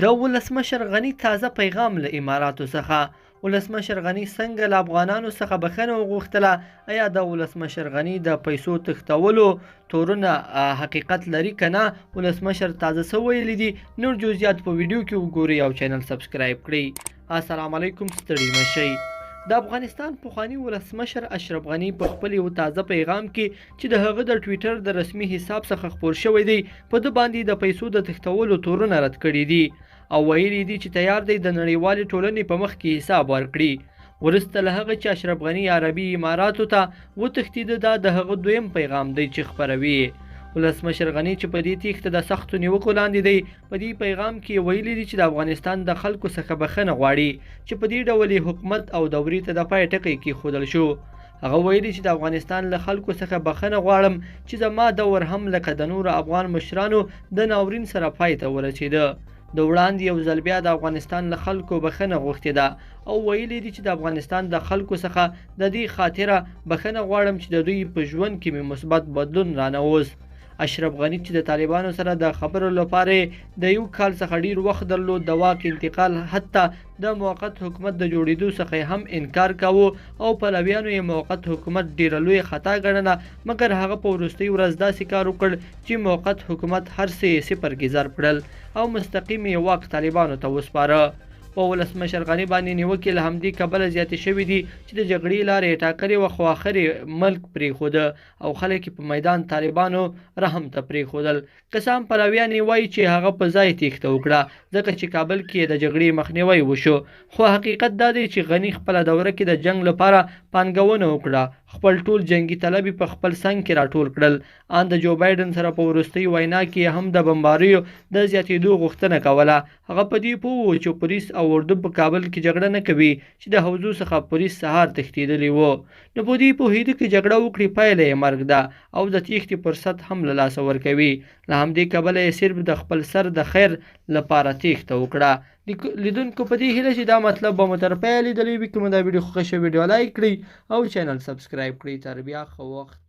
د ولسمشر غني تازه پیغام له اماراتو څخه. ولسمشر غني څنګه له افغانانو څخه بښنه وغوښتله؟ ایا د ولسمشر غني د پیسو تښتولو تورونه حقیقت لري که نه؟ ولسمشر تازه څه ویلي دي؟ نور جزئیات په ویډیو کې وګورئ او چینل سبسکرایب کړئ. السلام علیکم، ستړي مه شئ. د افغانستان پخواني ولسمشر اشرف غني په خپل یو تازه پیغام کې چې د هغه د ټویټر د رسمي حساب څخه خپور شوی دی، په ده باندې د پیسو د تښتولو تورونه رد کړي دي او ویلي دي چې تیار دی د نړیوالې ټولنې په مخ کې حساب ورکړي. وروسته له هغه چې اشرف غني عربي اماراتو ته وتښتېده، دا د هغه دویم پیغام دی چې خپروي یې. ولسمشر غني چې په دې تېښته د سختو نیوکو لاندې دی، په دې پیغام کې یې ویلي دي چې د افغانستان د خلکو څخه بښنه غواړي چې په دې ډول یې حکومت او دورې ته د پای ټکی کېښودل شو. هغه ویلي چې د افغانستان له خلکو څخه بښنه غواړم چې زما دور هم لکه د نورو افغان مشرانو د ناورین سره پای ته ورسېده. د وړاندې یو ځل بیا د افغانستان له خلکو بښنه غوښتې ده او ویلي دي چې د افغانستان د خلکو څخه د دې خاطره بښنه غواړم چې د دوی په ژوند کې مې مثبت بدلون رانه وست. اشرف غني چې د طالبانو سره د خبرو لپاره د یو کال څخه ډیر وخت درلود، د واک انتقال حتی د موقت حکومت د جوړېدو څخه هم انکار کاوه او پلویانو یې موقت حکومت ډیره لویه خطا ګڼله، مګر هغه په وروستۍ ورځ داسې کار وکړ چې موقت حکومت هر څه یې صفر کې ضرب کړل او مستقیم یې واک طالبانو ته وسپاره. په ولسمشر غني باندې نیوکې له همدې کبله زیاتې شوې دي چې د جګړې لاره یې ټاکلې وه، خو اخر یې ملک پرېښوده او خلک یې په میدان طالبانو رحم ته پرېښودل. که څه هم پلویان یې وایي چې هغه په ځای تېښته وکړه ځکه چې کابل کې یې د جګړې مخنیوی وشو، خو حقیقت دا دی چې غني خپله دوره کې د جنګ لپاره پانګونه وکړه، خپل ټول جنګي طلب یې په خپل څنګ کې راټول کړل، ان د جو بایډن سره په وروستۍ وینا کې یې هم د بمباریو د زیاتېدو غوښتنه کوله. هغه په دې پوه و چې پولیس او اردو په کابل کې جګړه نه کوي چې د حوزو څخه پولیس سهار تښتېدلي وو، نو په دې پوهېده که جګړه وکړي پایله یې مرګ ده او د تېښتې فرصت هم له لاسه ورکوي. له همدې کبله یې صرف د خپل سر د خیر لپاره تېښته وکړه. لیدونکو په دې هیله چې دا مطلب به مو تر پایه لیدلی وي. که مو دا ویډیو خوښه شوه، ویډیو لایک کړئ او چینل سبسکرایب کړئ. تر بیا، ښه وخت.